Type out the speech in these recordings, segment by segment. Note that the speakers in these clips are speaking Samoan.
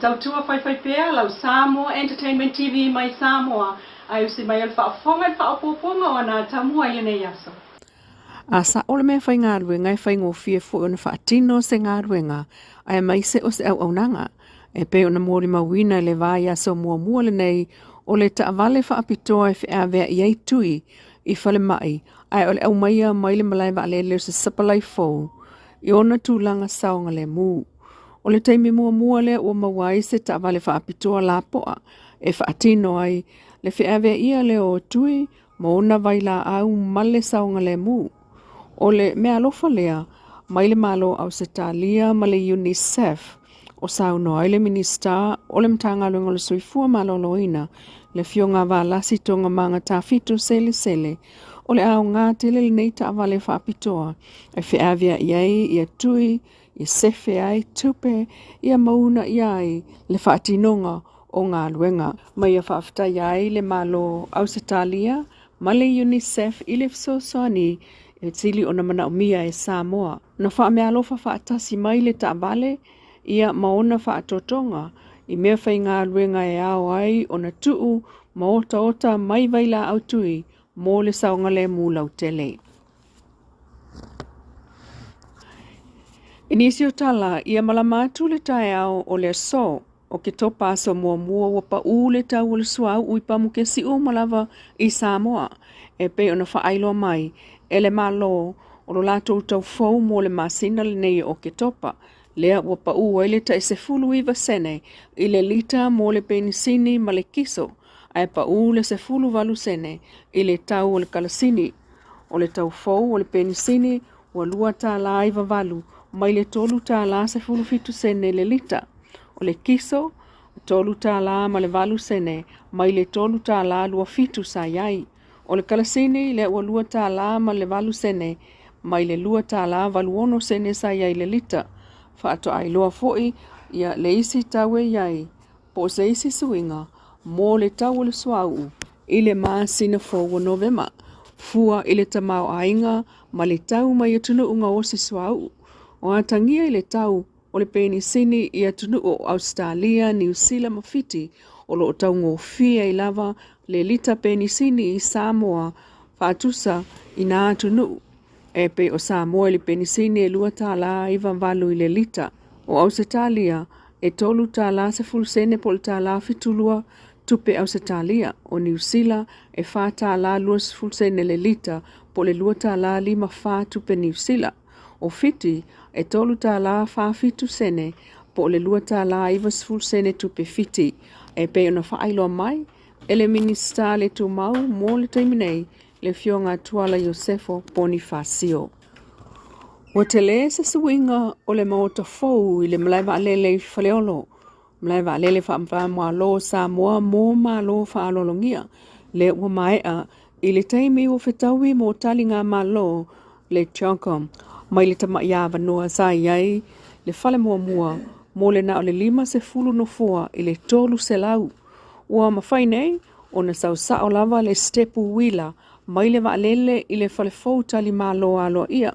Tautua faifaipea lau Samoa Entertainment TV mai Samoa ae usi mai o le faafofoga i le faaopoopoga o ana atamua i lenei aso. A sa'o le meafaigaluega e faigofie foi ona faatino se galuega aemaise o se auaunaga e pei ona molimauina i le vaiaso muamua lenei o le taavale faapitoa e feaveai ai tui i falemai ae o le aumaia mai le malae vaalele o se sapalai fou i ona tulaga saogalemu. O le taimi muamua lea ua maua ai se taavale faapitoa lapoa e faatino ai le feaveaia lea o tui ma ona vailaau ma le saogalemu. O le meaalofa lea mai le Malo o Ausetalia ma le UNICEF o saunoa ai le Minisita o le Matagaluega o le Soifua Maloloina, le Afioga Valasi Toogamaga Tafito Selesele, o le aoga tele lenei taavale faapitoa e feaveai ai ia tui e sefe ai tupe ia ma uunaia ai le faatinoga o galuega. Ma ia faafetaia ai le Malo o Ausetalia ma le UNICEF i le fesoasoani e sili ona manaomia e Samoa. Na faameaalofa faatasi mai le taavale ia ma ona faatotoga i meafaigaluega e ao ai ona tuu ma otaota mai vailaau tui mo le saogalemu lautele. I nisi o tala, ia malama atu le taeao o le aso o Oketopa aso muamua ua paʻū le tau o le suauu i pamukesi uma lava i Samoa e pei ona faailoa mai e le Malo o lo latou tau fou mo le masina lenei o Oketopa lea ua paʻū ai le tai 19 sene i le lita mo le penisini ma le kiso ae paʻū le 18 sene i le tau o le kalasini. O le tau fou o le penisini ua $2.98 mai le $3.17 le lita. O le kiso, $3.08 mai le $3.27 sa i ai. O le kalasini lea ua $2.08 mai le $2.86 sa i ai le lita. Faatoa iloa foi ia le isi tau e i ai po o se isi suiga mo le tau o le suauu i le masina fou o Novema, fua i le tamaoaiga ma le tau mai atunuu gaosi suauu. O atagia i le tau o le penisini i atunuu o Ausetalia, Niu Sila ma Fiti o lo o taugofie ai lava le lita penisini i Samoa faatusa i nā atunuu e pei o Samoa i le penisini e $2.98 i le lita, o Ausetalia e $3.10 po o le $1.72 tupe Ausetalia, o Niu Sila e $4.20 le lita po o le $2.54 tupe Niu Sila, o Fiti e $3.47 po o le $2.90 tupe Fiti, e pei ona faailoa mai e le Minisita le Tumau mo le taimi nei, le Afioga a Tuala Iosefo Ponifasio. Ua tele se suiga o le Maota fou i le malae vaalele i Faleolo, malae vaalele faava-o-Malo o Samoa mo Malo faaaloalogia, lea ua maea i le taimi ua fetaui mo taligamalo le CHOGM mai le tamai avanoa sa i ai le fale muamua mo le na o le 50 nofoa i le 300. Ua mafai nei ona sau sao lava le sitepu uila mai le vaalele i le fale fou talimalo aloaia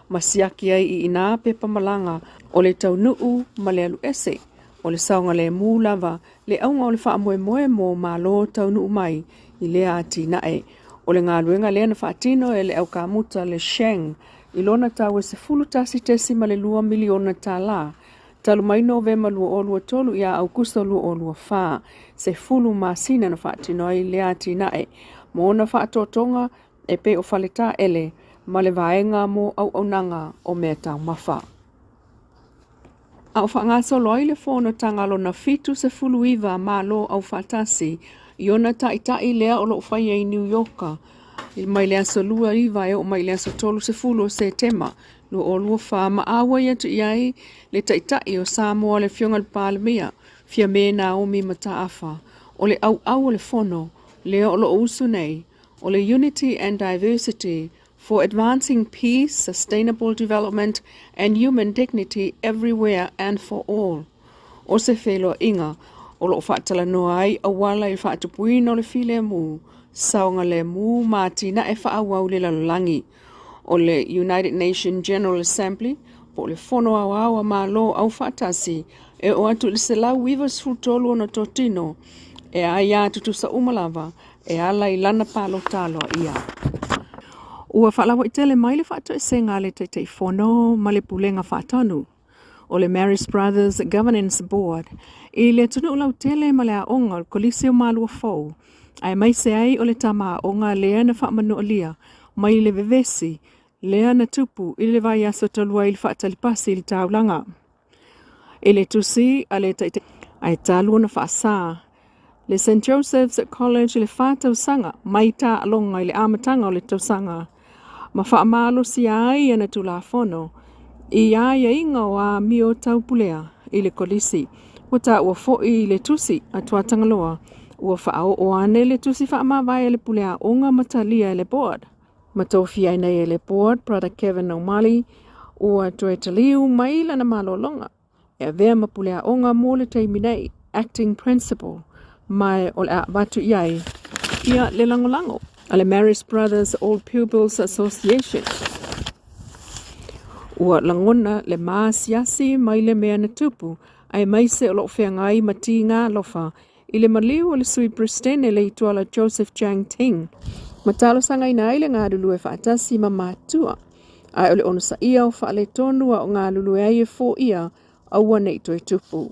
ma siaki ai i ina pepa malaga o le taunuu ma le alu ese. O le saogalemu lava le auga o le faamoemoe mo Malo taunuu mai i lea atinae. O le galuega lea na faatino e le aukamuta le Sheng i lona tau e $11.2 miliona tala talu mai Novema 2023 ia Aukuso 2024, 10 masina na faatino ai lea atinae ma ona faatotoga e pei o faletaele ma le vaega mo auaunaga o mea taumafa. A o faagasolo ai le fonotaga lona 79 a Malo Aufaatasi i ona taitai lea o lo o faia i Niu Ioka mai le aso 29 e oo mai i le aso 30 o Setema 2024 ma auai atu i ai le Taitai o Samoa le Afioga i le Palemia Fiame Naomi Mataafa. O le auau o le fono lea o lo o usu nei o le Unity and Diversity for Advancing Peace, Sustainable Development and Human Dignity Everywhere and for All. O se feiloaiga o lo o faatalanoa ai auala i le faatupuina o le filemu, saogalemu ma atinae faaauau i le lalolagi. O le United Nations General Assembly po o le Fono Aoao a Malo Aufaatasi E oo atu i le 193 ona totino e aia tutusa uma lava e ala i lana palota aloaia. Ua faalauaitele mai le faatoesega a le Taitaifono ma le Pulega Faatonu o le Marist Brothers Governance Board i le atunuu lautele ma le aoga o le Kolisi o Maluafou, aemaise ai o le tama aoga lea na faamanualia mai le vevesi lea na tupu i le vaiaso talu ai i le faatalipasi i le taulaga. I le tusi a le Taitai ae talu ona faasā le St. Joseph's College i le 4 tausaga mai taaloga i le amataga o le tausaga ma faamalosia ai ana Tulafono i aiaiga o amio taupulea i le Kolisi. Ua taua foi i le tusi a Tuatagaloa ua faaoo ane le tusi faamavae a le pule aoga ma talia e le board. Ma tofia ai nei e le board Brother Kevin O'Malley ua toe taliu mai lana malologa e avea ma pule aoga mo le taimi nei, acting principal, ma o le a avatu i ai ia le lagolago a le Marist Brothers Old Pupils Association. Ua lagona le maasiasi mai le mea na tupu, aemaise o loo feagai ma tiga alofa i le maliu o le Sui Peresetene le Ituala Joseph Chang Ting, ma talosagaina ai le galulue faatasi ma matua, ae o le onosaia o faaletonu a o galulue ai e foia aua nei toe tupu.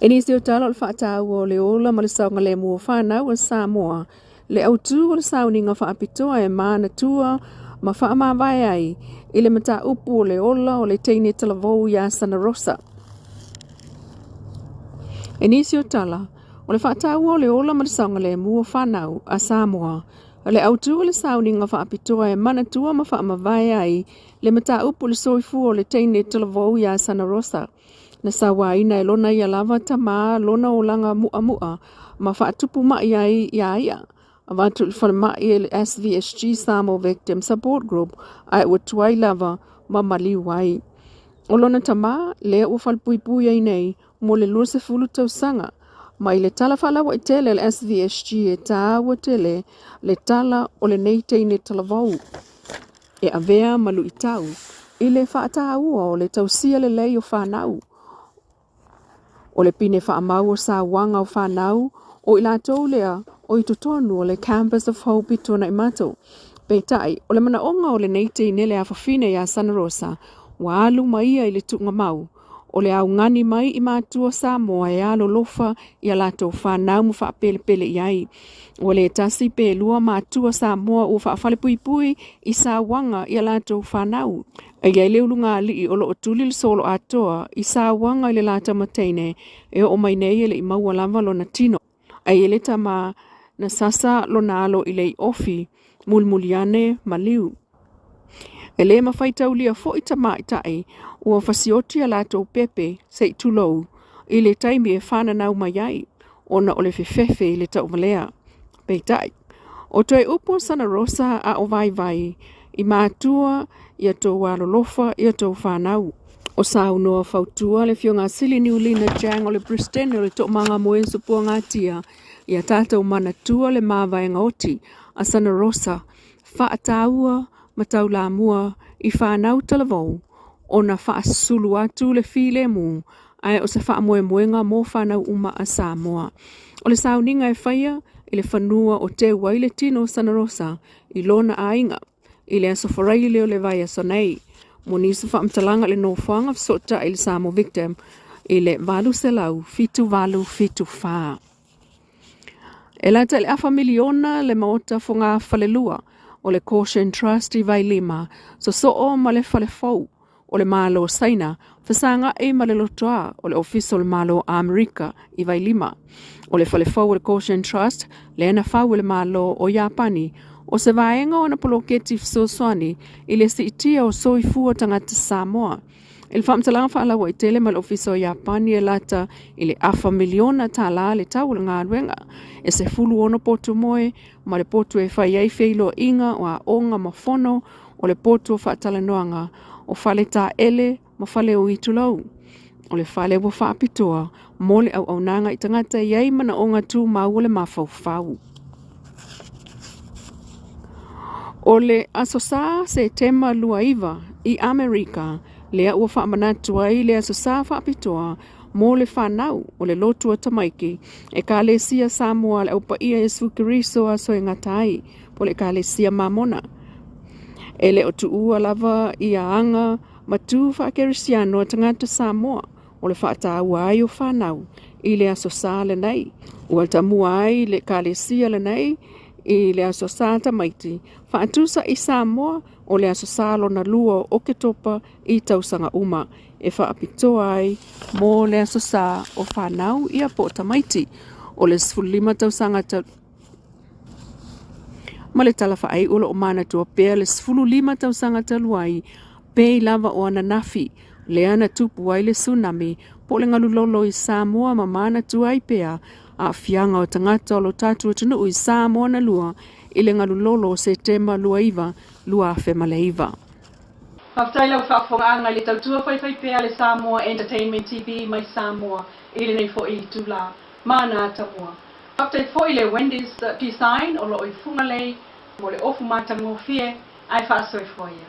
I nisi o tala o le faataua o le ola ma le saogalemu o fanau a Samoa, le autū o le sauniga faapitoa e manatua ma faamavae ai i le mataupu o le ola o le teine talavou iā Sana Rosa. I nisi o tala o le faataua o le ola ma le saogalemu o fanau a Samoa, le autū o le sauniga faapitoa e manatua ma faamavae ai le mataupu le soifua o le teine talavou iā Sana Rosa, na sauaina e lona ia lava tamā lona olaga mu'amu'a ma faatupu ma'i ai iā ia. Avatu i le falemai e le SVSG Samoa Victim Support Group ae ua tuai lava ma maliu ai. O lona tamā lea ua falepuipui ai nei mo le 20 tausaga. Ma i le tala faalauaitele a le SVSG e tāua tele le tala o lenei teine talavou e avea ma luitau i le faataua o le tausia lelei o fanau. O le pine faamau o sauaga o fanau o i latou lea o i totonu o le Campus of Hope i Tuanaimato. Peitai, o le manaoga o lenei teine le afafine iā Sana Rosa, ua alu ma ia i le tuugamau o le augani mai i matua Samoa e alolofa ia latou fanau ma faapelepele i ai. Ua le tasi pe lua matua Samoa ua faafalepuipui i sauaga ia latou fanau. E i ai le ulugalii o loo tuli le solo atoa i sauaga i le la tamateine e oo mai nei e le i maua lava lona tino. Ae i ai le tama na sasa lona alo i le iofi mulimuli ane maliu. E le mafai taulia foi tamaitai ua fasioti a latou pepe se i tulou i le taimi e fananau mai ai ona o le fefefe i le tauvalea. Peitai, o toe upu a Sana Rosa a o vaivai i matua ia tou alolofa ia tou fanau. O saunoa fautua le Afioga Sili Niulina Chang o le Peresetene o le Toomaga mo Iesu Puagatia ia tatou manatua le mavaega oti a Sana Rosa faataua ma taulamua i fanau talavou ona faasusulu atu le filemu ae o se faamoemoega mo fanau uma a Samoa. O le sauniga e faia i le fanua o teu ai le tino o Sana Rosa i lona aiga i le aso Faraile o le vaiaso nei. Mo nisi o faamatalaga i le nofoaga fesootai i le Samoa Victim i le 800 7874. E lata i le afa miliona le maota fogafalelua o le Caution Trust i Vailima, sosoo ma le falefou o le Malo Saina, fesagai ma le lotoa o le Ofisa o le Malo Amerika i Vailima. O le falefou o le Caution Trust lea na fau e le Malo o Iapani, o se vaega o ana poloketi fesoasoani i le siitia o soifua tagata Samoa. I le faamatalaga faalauaitele mai le Ofisa o Iapani e lata i le afa miliona tālā le tau o le galuega, e 16 potu moe ma le potu e fai ai feiloaiga o aoga ma fono, o le potu o faatalanoaga, o fale taele ma fale o itulou. O le fale ua faapitoa mo le auaunaga i tagata e i ai manaoga tumau o le mafaufau. O le Aso Sa Setema 29 i Amerika, Lea ua faamanatu ai le Aso Sa faapitoa mo le fanau o le lotu a tamaiti Ekalesia Samoa a le Au Paia Iesu Keriso Aso e Gata ai, po o le Ekalesia Mamona. E le o tuua lava ia aga ma tu faakerisiano a tagata Samoa o le faataua ai o fanau i le Aso Sa lenei. Ua tamua ai le Ekalesia lenei i le Aso Sa tamaiti faatusa i Samoa o le Aso Sa lona lua o Oketopa i tausaga uma e faapitoa ai mo le Aso Sa o fanau ia po o tamaiti o le 15 tausaga ma le tala faaiu o lo o manatua pea le 15 tausaga talu ai pei lava o ananafi lea na tupu ai le tsunami po o le galulolo i Samoa ma manatua ai pea aafiaga o tagata o lo tatou atunuu i Samoa na lua i le galulolo o Setema 29 2009. Faafetai lau faafofogaaga i le tautua faifaipea a le Samoa Entertainment TV mai Samoa i lenei foi itulā ma na tamua. Faafetai foi i le Wendy's Design o lo o i Fugalei mo le ofu matagofie ae faasoifua ia.